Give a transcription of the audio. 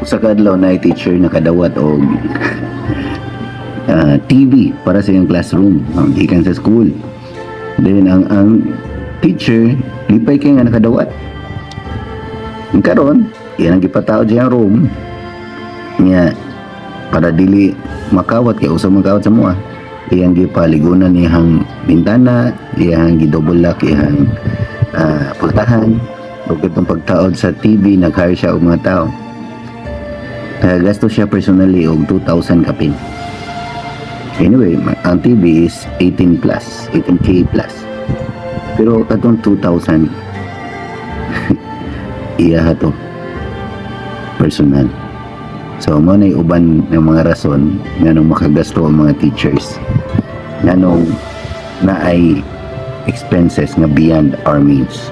Usa ka adlaw, na teacher nakadawat og TV para sa iyang classroom gikan sa school. Then ang teacher lipay kay nga nakadawat. Ang karon, iyang gipataod sa iyang room niya para dili makawat, kay usa makawat sa mua. Iyang gipaligunan iyang bintana, iyang gi-double lock iyang pultahan, ug itong pagtaod sa TV, nag-hire siya og mga tao. Nagasto siya personally og 2,000 kapin. Anyway, ang TV is 18 plus, 18K plus. Pero katong 2,000, iya to personal. So mao na uban ng mga rason nganong makagasto ang mga teachers, nganong naay expenses nga beyond our means.